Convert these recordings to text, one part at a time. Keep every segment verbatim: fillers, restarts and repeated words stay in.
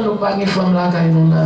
Nou pa gen fanm lakay nou la.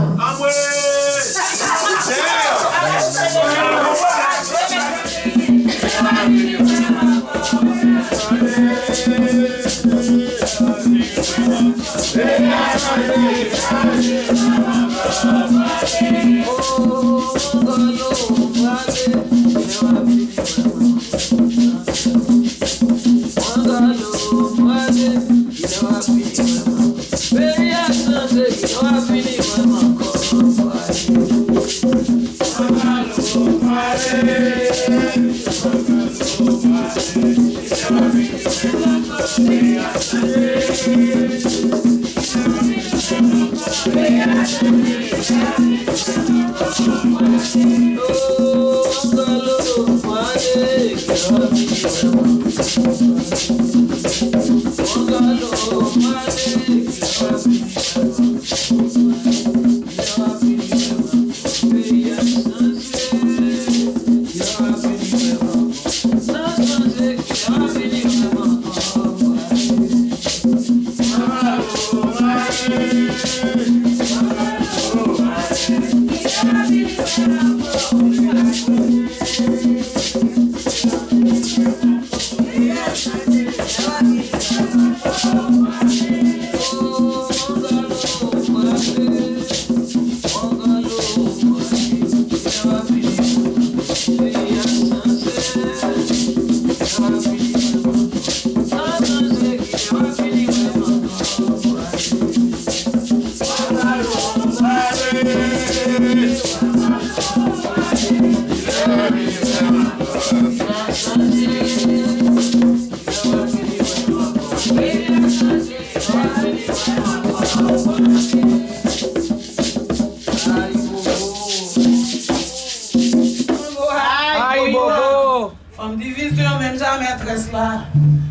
Ayibobo! Fanm divizyon menm jan mètrès la.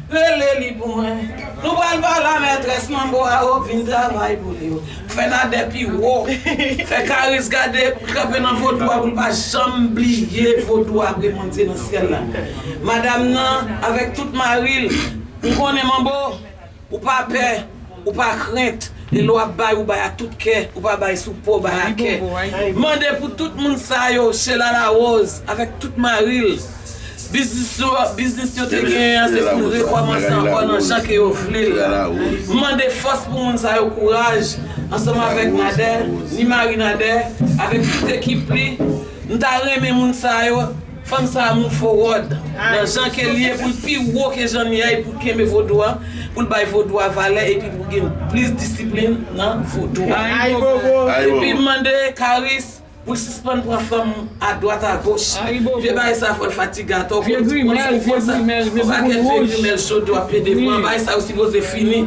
Rele li pou mwen. Nou pral pale a mètrès manbo a, o, vin travay pou li, o. Fè Nadè pi wo. Fè Karis gade kanpe nan vodou a pou l pa janm bliye vodou a apre Bondye nan syèl la. Madanm nan avèk tout mari l. M konnen manbo. Ou pa pè, ou pa krent, e lè w ap bay, ou bay ak tout kè, ou pa bay sou po, bay ak kè. Mande pou tout moun sa yo, Sheila Larose, avèk tout mari l. Biznis yo, biznis yo te genyen an, se pou l rekòmanse ankò nan jan ke yo vle l la. Mande fòs pou moun sa yo, kouraj, ansanm avèk Nadè, ni mari Nadè, avèk tout ekip li. M ta renmen moun sa yo, fanm sa a move forward nan jan ke l ye, pou l pi wo ke jan l ye a, e pou l kenbe vodou a, pou l bay vodou a valè, epi pou l gen plis disiplin nan vodou a. Epi m mande Karis pou l sispann pran fanm adwat agoch. Vye bagay sa a fò l fatige atò, pou l pran soufrans sa. Yon pakèt vye grimèl chode w ap plede pran. Bagay sa yo sipoze fini.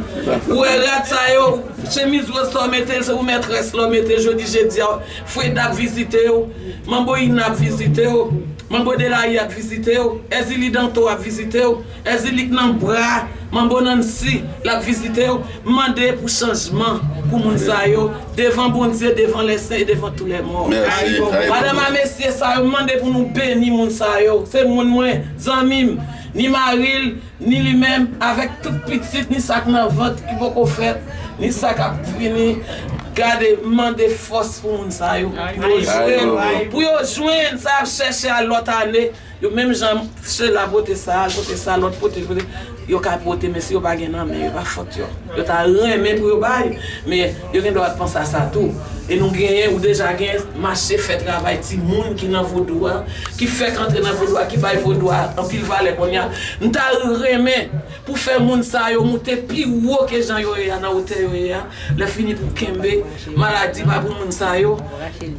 Ou wè rad sa yo, chemiz wòz sa w mete, se ou mètrès la w mete jodi jedi a. Freda ap vizite w, Manbo Ina ap vizite w, Manbo Delaye ap vizite w, Èzili Danto ap vizite w, Èzili k nan bra Manbo Nancy l ap vizite w. Mande pou chanjman pou moun sa yo, devan Bondye, devan lèsen e devan tou lè mò. Madanm a mesye sa yo, m mande pou nou beni moun sa yo. Se moun mwen, zanmi m, ni mari l, ni li menm, avèk tout pitit, ni sa k nan vant ki poko fèt, ni sa k ap vini. Gade, m mande fòs pou moun sa yo. Pou yo jwenn, pou yo jwenn sa y ap chèche a lòt ane. Yo menm jan Sheila pote sa, pote sa, lòt pote, pote. Yo ka pote, men si yo pa gen nan men, yo pa fòt yo. Yo ta renmen pou yo bay, men yo gen dwa panse a sa tou. E nou genyen, ou deja gen mache fè travay timoun ki nan vodou a, ki fèk antre nan vodou a, ki bay vodou a anpil valè kounye a. M ta renmen pou fè moun sa yo moute pi wo ke jan yo ye a, nan wotè yo ye a. Lè fini pou kenbe, maladi pa pou moun sa yo,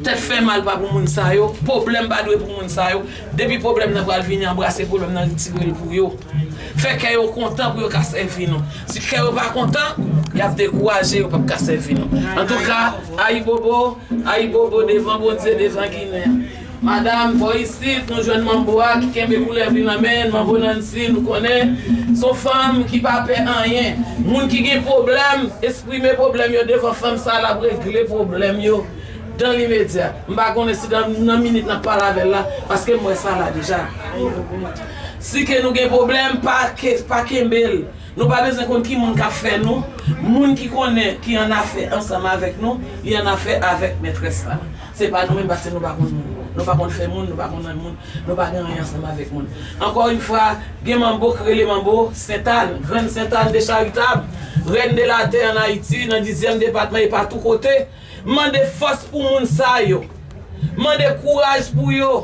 tèt fè mal pa pou moun sa yo, pwoblèm pa dwe pou moun sa yo. Depi pwoblèm nan pral vini, anbrase pwoblèm nan, retire l pou yo. Fè kè yo kontan pou yo ka sèvi nou. Si kè yo pa kontan, y ap dekouraje, yo p ap ka sèvi nou. Antouka, ayibobo, ayibobo devan Bondye, devan Ginen. Madanm, bò isit, nou jwenn manbo a ki kenbe koulè vi nan men l, Manbo Nancy, nou konnen se yon fanm ki pa pè anyen. Moun ki gen pwoblèm, eksprime pwoblèm yo devan fanm sa a, l ap regle pwoblèm yo dan limedya. M pa konnen si nan, nan minit n ap pale avè l la, paske m wè sa la deja. Si ke nou gen pwoblèm, pa ke, pa kenbe l. Nou pa bezwen konn ki moun k ap fè nou. Moun ki konnen, ki annafè ansanm avèk nou, li annafè avèk mètrès la. Se pa nou menm, paske nou pa konn moun. Nou pa konn fè moun, nou pa konn nan moun, nou pa gen anyen ansanm avèk moun. Encore une fois, gen manbo k rele manbo Sentàn, Grann Sentàn de Charitab, Reine de la Terre en Haïti, nan dizyèm depatman e pa tou kote. Mande fòs pou moun sa yo. Mande kouraj pou yo.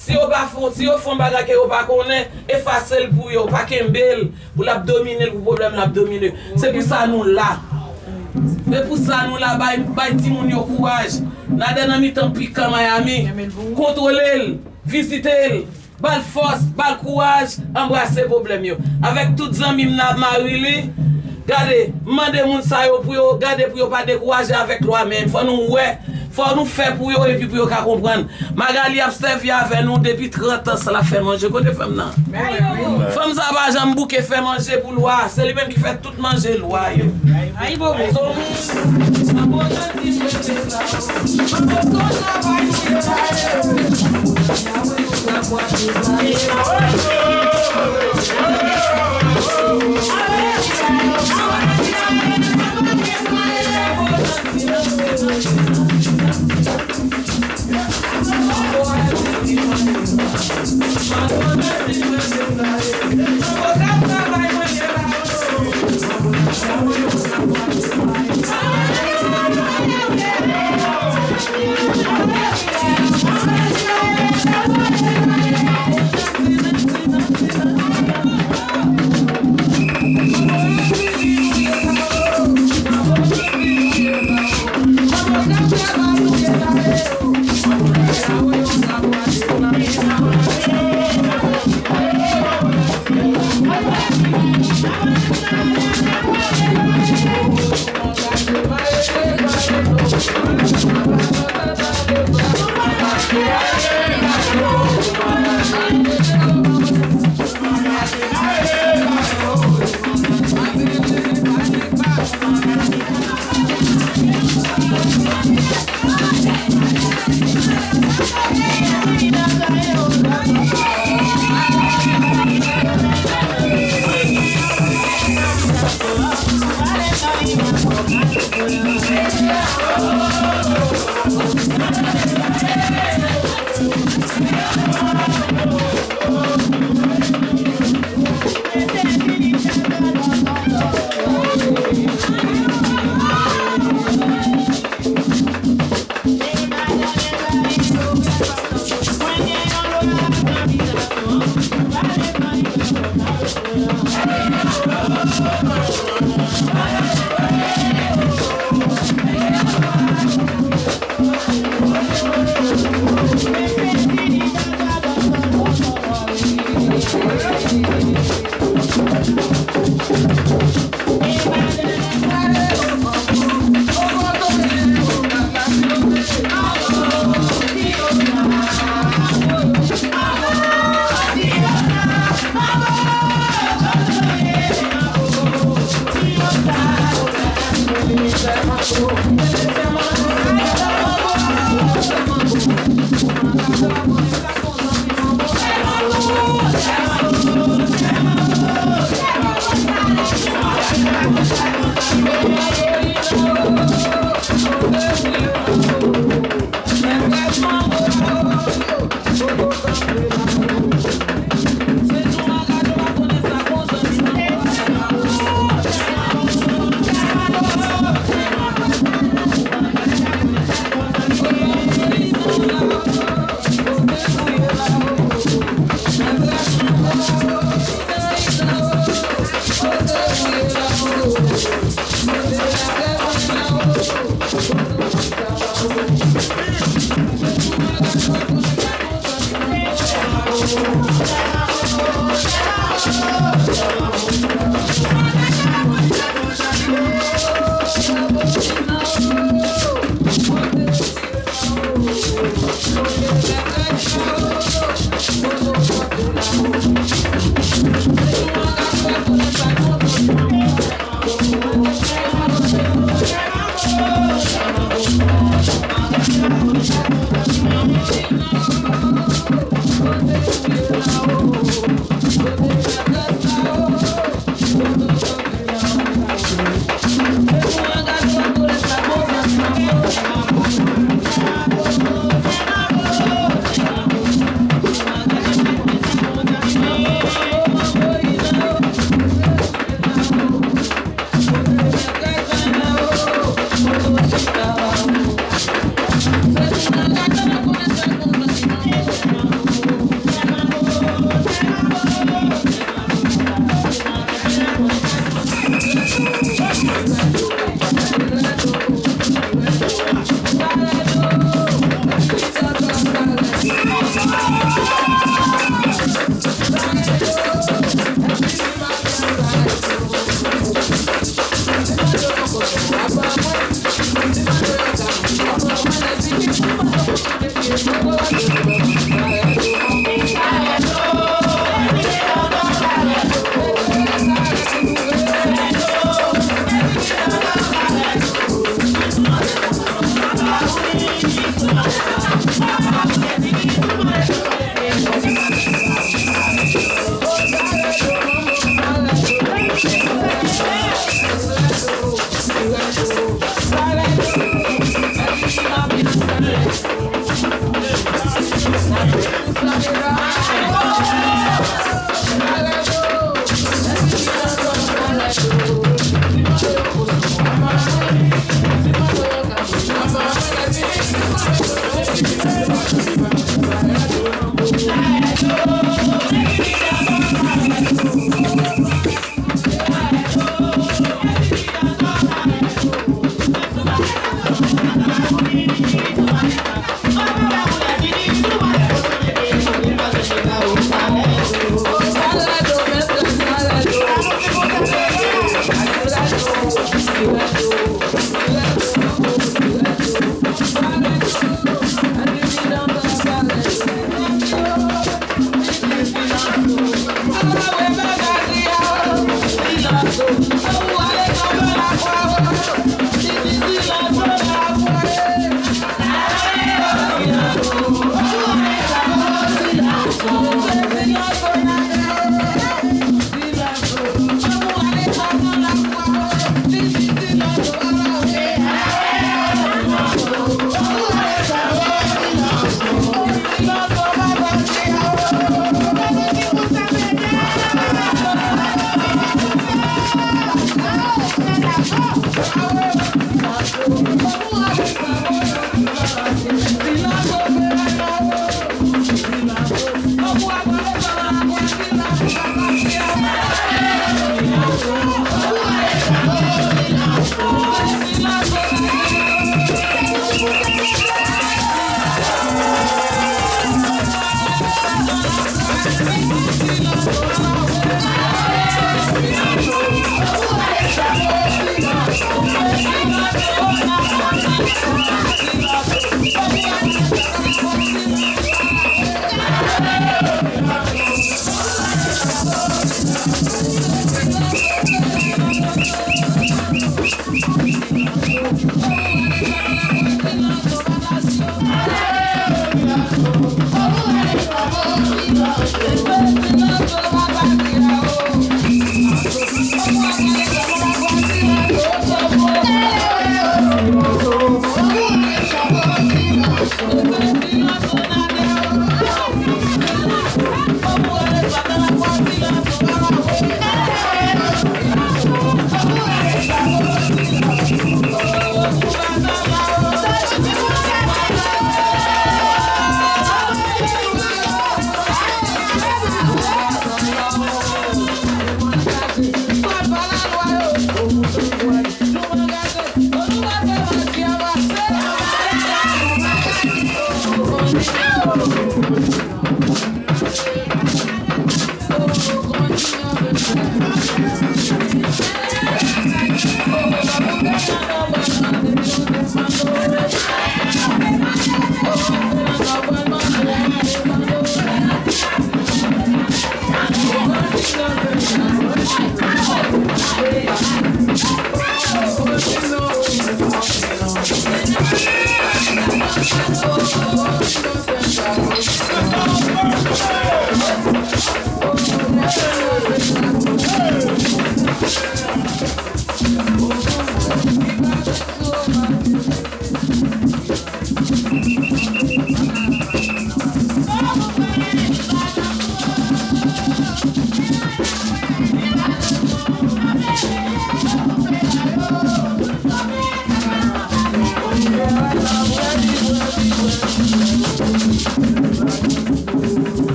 Si yo pa fè, si yo fè yon bagay ke yo pa konnen, efase l pou yo, pa kenbe l, pou l ap domine l, pou pwoblèm l ap domine. Se pou sa nou la. Se pou sa nou la, bay, bay timoun yo kouraj. Nadè nan mitan pikan Miami, kontwole l, vizite l, ba l fòs, ba l kouraj, anbrase pwoblèm yo. Avèk tout zanmi m nan Marily, gade, m mande moun sa yo pou yo gade pou yo pa dekouraje avèk lwa, men fò nou wè, fò nou fè pou yo epi pou yo ka konprann. Magali ap sèvi avè nou depi trant an san l ap fè manje. Kote fanm nan? Fanm sa pa janm bouke fè manje pou lwa. Se li menm ki fè tout manje lwa yo. Ayibobo. So,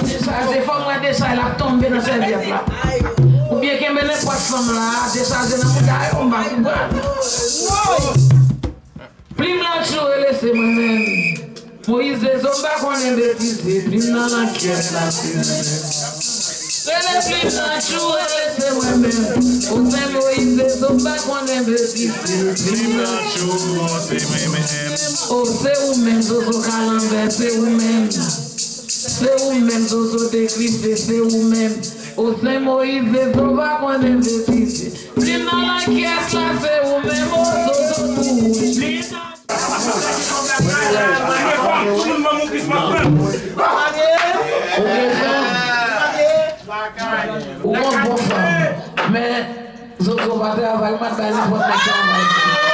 Dechaje, fò m wè Dechaje l ap tonbe nan sèvyèt la. Oubyen kenbe nenpòt fanm la, dechaje nan bouda yo, m pa konprann. Plim lan tchou rele se mwen menm. Moyiz Dezo m pa konnen betize, plim nan nan kès la se mwen menm. Rele plim nan tchou rele se mwen menm. Ozen Moyiz Dezo m pa konnen betize, plim nan tchou se mwen menm. O se ou menm, Zozo Kalanbè, se ou menm. Se ou menm, Zozo Dekrifte, se ou menm. Ozen Moyiz Dezo pa konnen betize. Plim nan nan kès la, se ou menm, o Zozo tou wouj. Ou gen fanm? Ou gon bon fanm. Men, Zozo pa travay, m ap bay nenpòt nèg travay.